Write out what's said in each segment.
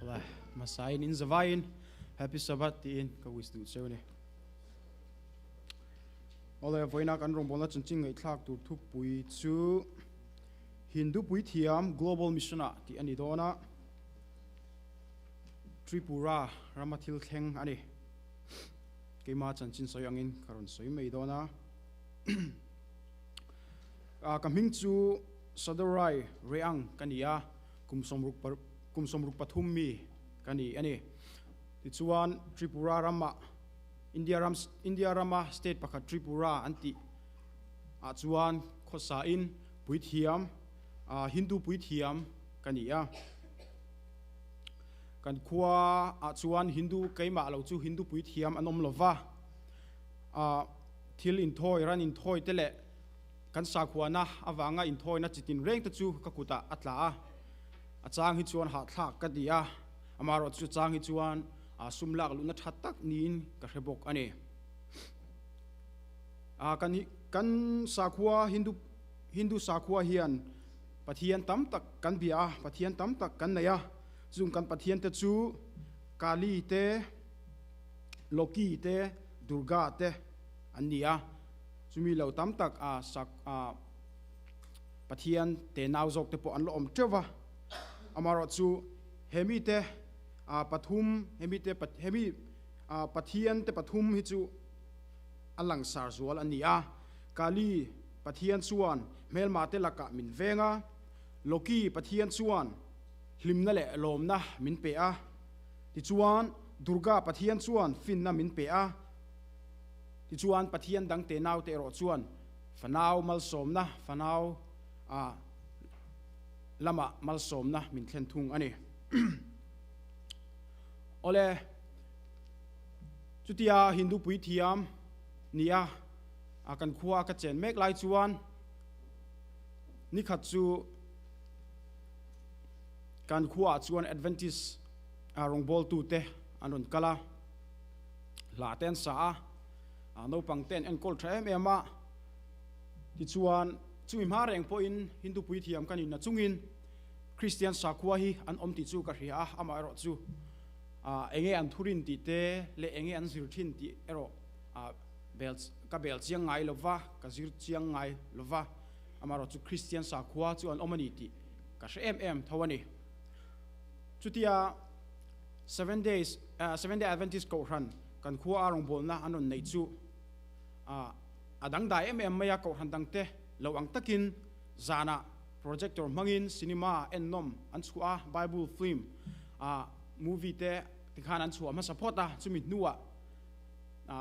Awle, hmasain in zavaiin Happy Sabbath tiin ka wish duh cheu a ni. Awle, vawiina kan rawngbawlna chanchin ngaihthlak tur thupui chu Hindu Puithiam Global Mission ah tih a ni dawn a, Tripura rama thil thleng a ni. Keima chanchin sawi angin ka rawn sawi mai dawn a. Ka hming chu Sadorai Reang ka ni a, kum sawmruk kum 63 mi ka ni a ni. Tichuan Tripura ramah India ram India rama state pakhat Tripura an tih ah chuan khawsain puithiam Hindu puithiam ka ni a. Kan khua ah chuan Hindu keimah lo chu Hindu puithiam an awm lova, thil inthawi ran inthawi te leh Kan sakhuana avanga inthawina chi tinreng te chu ka kutah a tla a, a chang hi chuan hahthlak ka ti a, amaherawhchu chu chang hi chuan sum lak luhna tha tak niin ka hre bawk a ni. Kan kan sakhua Hindu Hindu sakhua hian Pathian tam tak kan bia a, Pathian tam tak kan nei a, chung kan Pathian te chu Kali te, Loki te, Durga te an ni a. Chumi lo tam tak a sak a Pathian te nau zawk te pawh an la awm teuh va. Amaherawh chu he mite a pathum he mite he mi a Pathian te pathum hi chu a langsar zual a ni a. Kali Pathian chuan hmelma te lakah min veng a, Loki Pathian chuan hlimna leh lawmna min pe a, tichuan Durga Pathian chuan finna min pe a. Tichuan, Pathian dang te naute erawh chuan fanau malsawmna, fanau a lamah malsawmna min thlen thung a ni. Awle, chutia Hindu puithiam nia kan khua ka chen mek lai chuan nikhat chu kan khuaah chuan Adventist rawngbawltute an rawn kal a. Hla te an sa a, naupang te an enkawl tha em em a, tichuan chumi hma reng pawhin Hindu puithiam ka nihna chungin Kristian sakhua hi an awm tih chu ka hria a, amaherawh chu enge an thurin tih te leh enge an zir thin tih erawh bel ka bel chiang ngai lova, ka zir chiang ngai lova, amaherawh chu Kristian sakhua chu an awm a ni tih ka hre em em tho a ni. Chutia. Seven Days, Seven Day Adventist Kohhran kan khua a rawngbawlna an rawn neih chu a dangdai em em mai a, Kohhran dangte lo ang takin zanah projector hmangin cinema ennawm an chhuah a, Bible film movie te tikhan an chhuah hmasa phawt a, chumi hnuah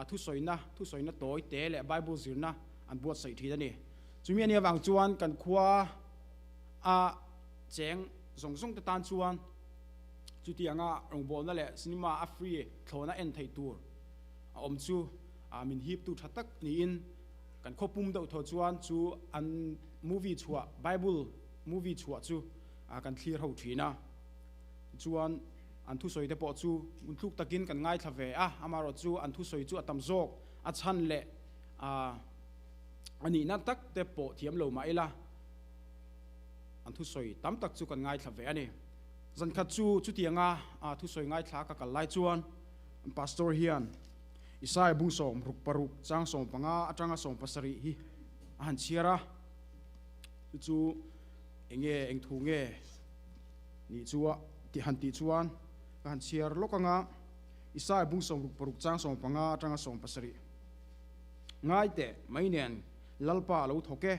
thusawina, thusawina tawi te leh Bible zirna an buatsaih thin a ni. Chumi anih avang chuan kan khua a cheng zawng zawng te tan chuan Chutianga rawngbawlna leh cinema a free thlawna en theih tur a awm chu min hiptu tha tak niin kan khaw pum deuh thaw chuan chu an movie chhuah Bible movie chhuah chu kan thlir ho thin a. Tichuan an thusawi te pawh chu ngunthluk takin kan ngaithla ve a, amaherawhchu an thusawi chu a tam zawk a chhan leh a nihna tak te pawh thiam lo mah ila an thusawi tam tak chu kan ngaithla ve a ni. Zankhat chu chutianga thusawi ngaithla ka kal lai chuan Pastor hian Isaiah bung 66 chang 15 atanga 17 hi a han chhiar a, chu chu enge eng thu nge nih chu a tih han tih chuan ka han chhiar lawk anga Isaiah bung 66 chang 15 atanga 17 Ngai teh mai nen Lalpa a lo thawk e.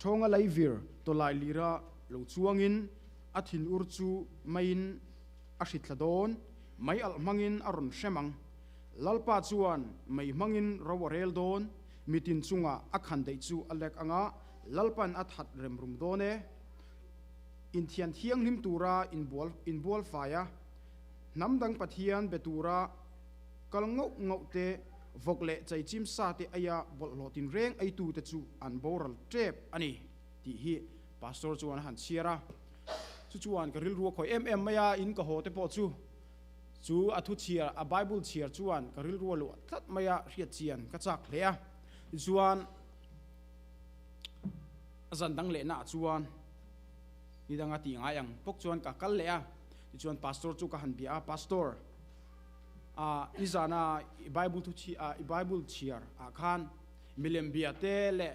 Thawnga leivir tawlai lira lo chuangin a thinur chu meiin a hritla dawn, mei alh hmangin a rawn hrem ang. Lalpa chuan mei hmangin ro a rel dawn, mitin chungah a khan daih chu a lek anga Lalpan a that rem rum dawn e. Inthian thianghlim tura inbual fai a, hnam dang Pathian be tura kal ngauh ngauh te, vawk leh chaichim sa te aia bawlhhlawh tinreng eitute chu an boral tep a ni tih hi Pastor chuan a han chhiar a. Chu chuan ka rilru a khawih em em mai a, in ka haw te pawh chu chu a thu chhiar, a Bible chhiar chuan ka rilru a luah tlat mai a, hriat chian ka chak hle a. Tichuan a zan dang lehna ah chuan ni danga tih ngai ang bawk chuan ka kal leh a. Tichuan pastor chu ka han bia a, Pastor, ah nizana i Bible thu chhi ah i Bible chhiar ah khan milem bia te leh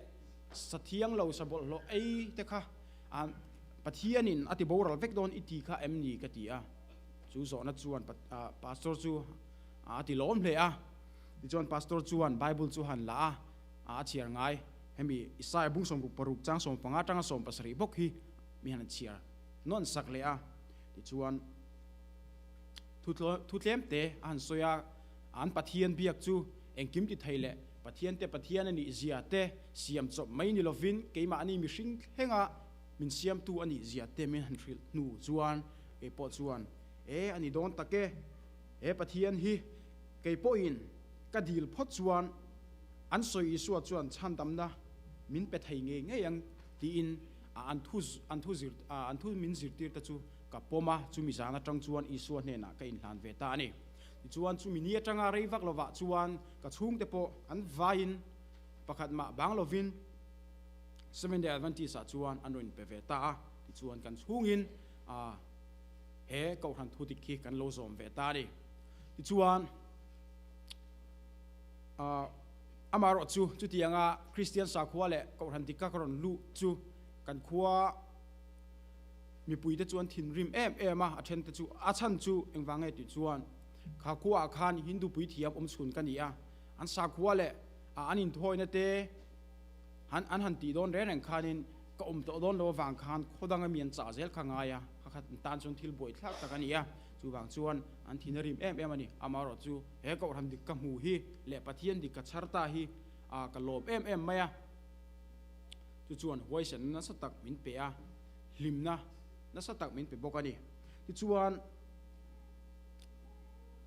sa thiang lo sa bawlhhlawh ei te kha ah Pathianin a ti boral vek dawn i ti kha em ni ka ti a. Chu zawhna chuan pastor chu a ti lawm hle a. Tichuan pastor chuan Bible chu han la a, a chhiar ngai. Hemi Isaiah bung 66 chang 15 atanga 17 bawk hi mi han chhiar nawn sak leh a. Tichuan thu tlem te a han sawi a, an Pathian biak chu engkim ti thei leh Pathian te Pathian a nih zia te siam chawp mai ni lovin keimahni mihring thlenga min siamtu a nih zia te min han hrilh hnu chuan kei pawh chuan e a ni dawn tak e, he Pathian hi kei pawhin ka dil phawt chuan an sawi Isua chuan chhandamna min pe thei ngei ngei ang tiin an thu an thu zir an thu min zirtir te chu ka pawm a, chumi zan atang chuan Isua hnenah ka inhlan ve ta a ni. Tichuan chumi ni atanga rei vak lovah chuan ka chhungte pawh an vaiin pakhat mah bang lovin Seventh Day Adventist ah chuan an rawn inpe ve ta a, tichuan kan chhungin he Kohhran thu dik hi kan lo zawm ve ta a ni. Tichuan amaherawh chu chutianga Kristian sakhua leh Kohhran dikka ka rawn luh chu kan khua mipuite chu an thinrim em em a, a thente chu a chhan chu engvang nge tih chuan kha khuaah khan Hindu puithiam awm chhun ka ni a, an sakhua leh an inthawina te Han an han tih dawn reng reng khanin ka awm tawh dawn lo avang khan khaw danga mi an chah zel kha ngai a, kha khat an tan chuan thil buai thlak tak a ni a, chuvang chuan an thin a rim em em a ni. Amaherawh chu he Kohhran dik ka hmu hi leh Pathian dik ka chhar ta hi a ka lawm em em mai a, chu chuan huaisenna nasa tak min pe a, hlimna nasa tak min pe bawk a ni. Tichuan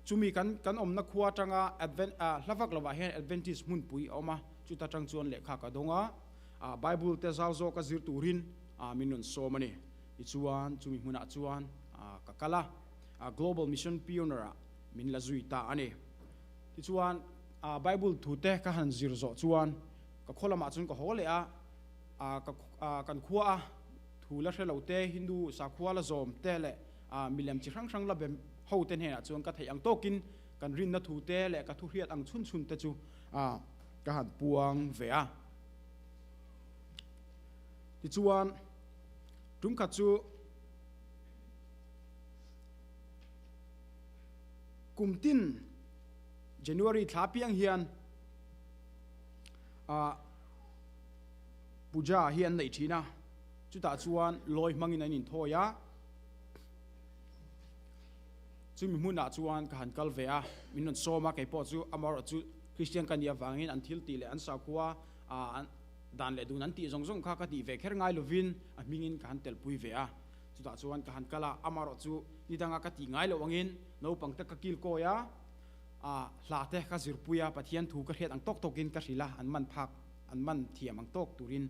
chumi kan kan awmna khua atanga Advent ah hla vak lovah hian Adventist hmunpui a awm a, Chuta tang chuan lehkha ka dawng a, Bible te zau zawka zir turin min rawn sawm a ni. Tichuan, chumi hmunah chuan ka kal a, Global Mission Pioneer-ah min la zui ta a ni. Tichuan, Bible thute ka han zir zawh chuan ka khaw lamah chuan ka haw leh a, kan khua a thu la hre lo te, Hindu sakhua la zawm te leh milem chi hrang hrang la be ho te hnenah chuan ka theih ang tawkin kan rinna thu te leh ka thu hriat ang chhun chhun te chu ka han puang ve a. Tichuan, tumkhat chu kum tin January thla piang hian puja hi an neih thin a, chutah chuan lawi hmangin an inthawi a. Chumi hmunah chuan ka han kal ve a, min rawn sawm a, keipawh chu amaherawh chu Kristian ka nih avangin an thil tih leh an sakhua dan leh dun an tih zawng zawng kha ka tih ve kher ngai lovin a hmingin ka han telpui ve a. Chutah chuan ka han kal a, amaherawh chu ni danga ka tih ngai loh angin naupang te ka kil kawi a, hla te ka zirpui a, Pathian thu ka hriat ang tawk tawkin ka hrilh a, an man phak, an man thiam ang tawk turin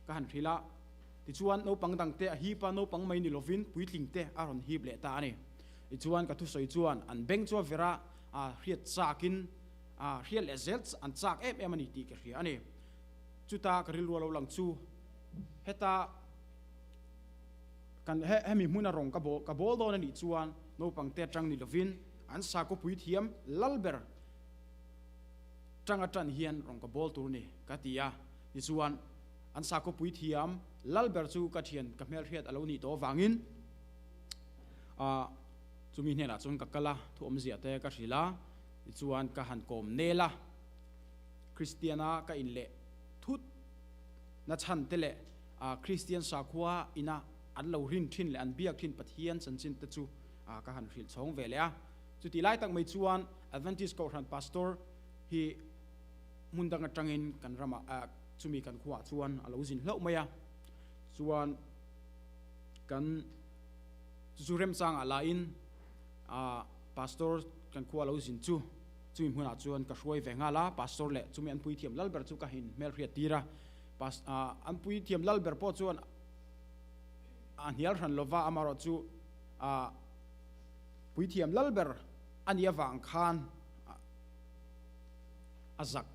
ka han hrilh a. Tichuan, naupang dangte a hip a, naupang mai ni lovin puitlingte a rawn hip leh ta a ni. Tichuan, ka thusawi chuan an beng chu a ver a, a hriat chakin a hriat leh zel an chak em em a ni tih ka hria a ni. Chuta ka rilru a lo lang chu, heta kan hemi hmuna rawng ka bawl ka bawl dawn a nih chuan naupangte atang ni lovin an sakhaw puithiam lal ber tang atan hian rawng ka bawl tur a ni ka ti a. Tichuan, An sakhaw puithiam lal ber chu ka thian ka hmelhriat a lo nih tawh avangin chumi hnenah chuan ka kal a, thu awmzia te ka hrilh a, tichuan ka han kawm nel a, Kristiana ka inleh thut na chhan te leh Kristian sakhua ina an lo rin thin leh an biak thin Pathian chanchin te chu ka han hrilh chhawng ve leh a. Chutih lai tak mai chuan Adventist Kohhran Pastor hi hmun dang atangin kan ramah Chumi kan khuaah chuan a lo zin hlauh mai a, chuan kan chu chu remchangah lahin pastor kan khua a lo zin chu chumi hmunah chuan ka hruai ve nghal a, pastor leh chumi an puithiam lal ber chu ka hin hmelhriat tir a, an puithiam lal ber pawh chuan a hnial hran lova amaherawh chu puithiam lal ber a nih avang khan a zak.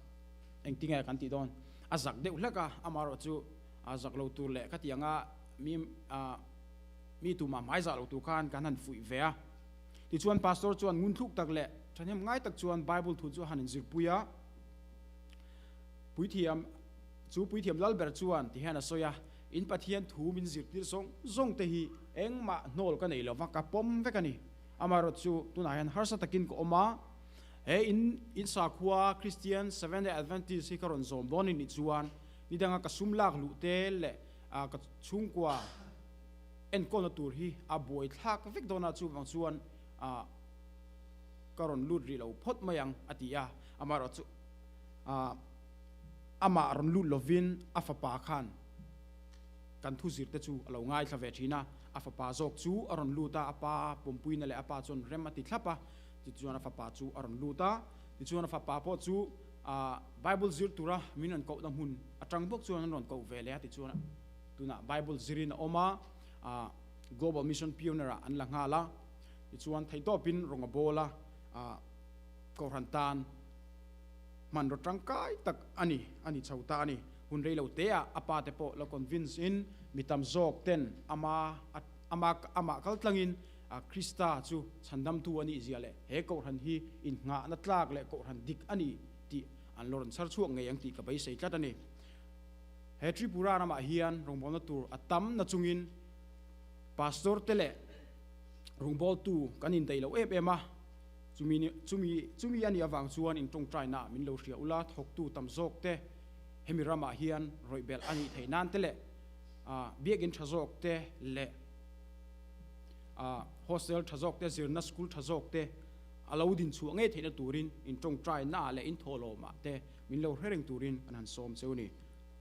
Engtinge kan tih dawn? A zak deuh hlek a, amaherawh chu a zak lo tur leh khatianga mi Mi tumah hmai zah lo tur khan kan han fuih ve a. Tichuan Pastor chuan ngunthluk tak leh thahnem ngai tak chuan Bible thu chu a han inzirpui a. Puithiam chu Puithiam Lalber chuan ti hian a sawi a, In Pathian thu min zirtir zawng zawng te hi engmah hnawl ka nei lova, ka pawm vek a ni. Amaherawh chu tunah hian harsa takin ka awm a, he in in sakhua Christian Seventh-day Adventist hi ka rawn zawm dawn anih chuan nidanga ka sum lak luh te leh ka chhungkua enkawlna tur hi a buai thlak vek dawn a, chuvang chuan ka rawn lut rih lo phawt mai ang a ti a, amaherawh chu amah rawn lut lovin a fapa khan kan thu zir te chu a lo ngaithla ve thin a, a fapa zawk chu a rawn lut a, a pa pawmpuina leh a pa chuan rem a ti thlap a, tichuan a fapa chu a rawn lut a, tichuan a fapa pawh chu Bible zir tura min rawn kohna hmun atang bawk chuan an rawn koh ve leh a, tichuan Tunah Bible zirin a awm a, Global Mission Pioneer ah an la nghal a, tichuan theihtawpin rawng a bawl a, Kohhran tan hmanraw tangkai tak a ni, a ni chho ta a ni. Hun rei lo teah a pa te pawh la convince in mi tam zawk ten ama ama amah kal tlangin Krista chu chhandamtu a nih zia leh he Kohhran hi innghahna tlak leh Kohhran dik a ni tih an la rawn chhar chhuak ngei ang tih ka beisei tlat a ni. He Tripura ramah hian rawngbawlna tur a tam na chungin Pastor te leh rawngbawltu kan indaih lo em em a, chumi chumi chumi a nih avang chuan in tawngtaina min lo hria ula, thawktu tam zawk te hemi ramah hian rawih belh a nih theih nan te leh biakinn tha zawk te leh hostel tha zawk te, zirna school tha zawk te a lo din chhuah ngei theihna turin in tawngtaina leh in thawhlawmah te Min lo hre reng turin an han sawm cheu ni.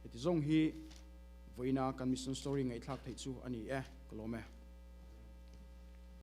Heti zawng hi vawiina kan mission story ngaihthlak theih chu a ni e, ka lawm e.